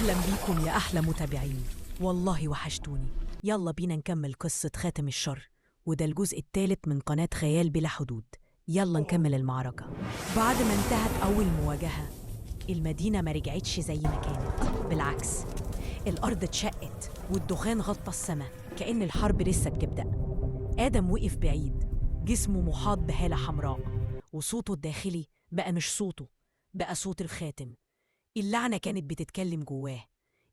أهلا بيكم يا أحلى متابعين، والله وحشتوني. يلا بينا نكمل قصة خاتم الشر، وده الجزء الثالث من قناة خيال بلا حدود. يلا نكمل المعركة. بعد ما انتهت أول مواجهة، المدينة ما رجعتش زي ما كانت، بالعكس الأرض اتشقت والدخان غطى السماء كأن الحرب لسه بتبدأ. آدم وقف بعيد، جسمه محاط بهالة حمراء، وصوته الداخلي بقى مش صوته، بقى صوت الخاتم. اللعنة كانت بتتكلم جواه: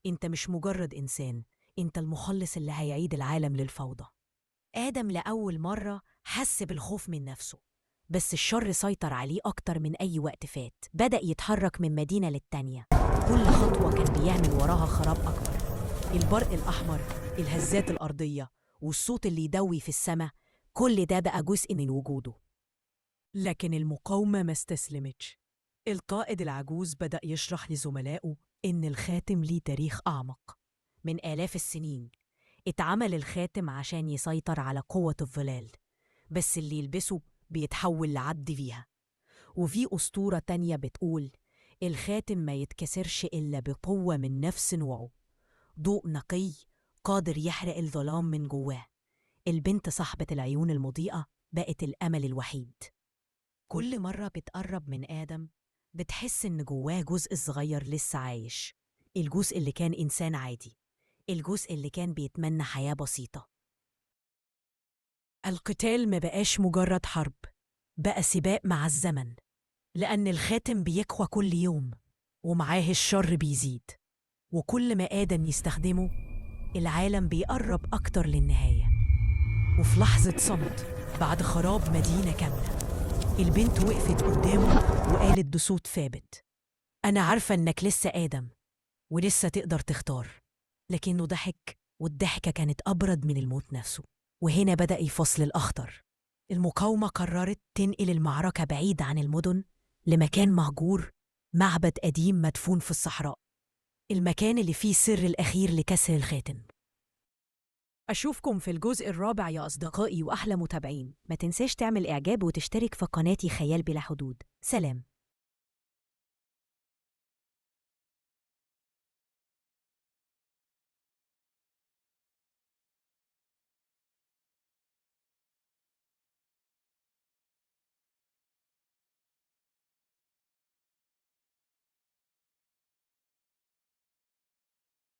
انت مش مجرد إنسان، انت المخلص اللي هيعيد العالم للفوضى. آدم لأول مرة حس بالخوف من نفسه، بس الشر سيطر عليه أكتر من أي وقت فات. بدأ يتحرك من مدينة للتانية، كل خطوة كان بيعمل وراها خراب أكبر. البرق الأحمر، الهزات الأرضية، والصوت اللي يدوي في السماء، كل ده بقى جزء من وجوده. لكن المقاومة ما استسلمتش. القائد العجوز بدأ يشرح لزملائه إن الخاتم ليه تاريخ أعمق من آلاف السنين. اتعمل الخاتم عشان يسيطر على قوة الظلال، بس اللي يلبسه بيتحول لعبد فيها. وفي أسطورة تانية بتقول الخاتم ما يتكسرش إلا بقوة من نفس نوعه، ضوء نقي قادر يحرق الظلام من جواه. البنت صاحبة العيون المضيئة بقت الأمل الوحيد. كل مرة بتقرب من آدم بتحس إن جواه جزء صغير لسه عايش، الجزء اللي كان إنسان عادي، الجزء اللي كان بيتمنى حياة بسيطة. القتال ما بقاش مجرد حرب، بقى سباق مع الزمن، لأن الخاتم بيقوى كل يوم ومعاه الشر بيزيد، وكل ما آدم يستخدمه العالم بيقرب أكتر للنهاية. وفي لحظة صمت بعد خراب مدينة كاملة، البنت وقفت قدامه وقالت بصوت ثابت: أنا عارفة إنك لسه آدم ولسه تقدر تختار. لكنه ضحك، والضحكة كانت أبرد من الموت نفسه. وهنا بدأ يفصل الأخطر. المقاومة قررت تنقل المعركة بعيد عن المدن لمكان مهجور، معبد قديم مدفون في الصحراء، المكان اللي فيه سر الأخير لكسر الخاتم. أشوفكم في الجزء الرابع يا أصدقائي وأحلى متابعين. ما تنساش تعمل إعجاب وتشترك في قناتي خيال بلا حدود. سلام.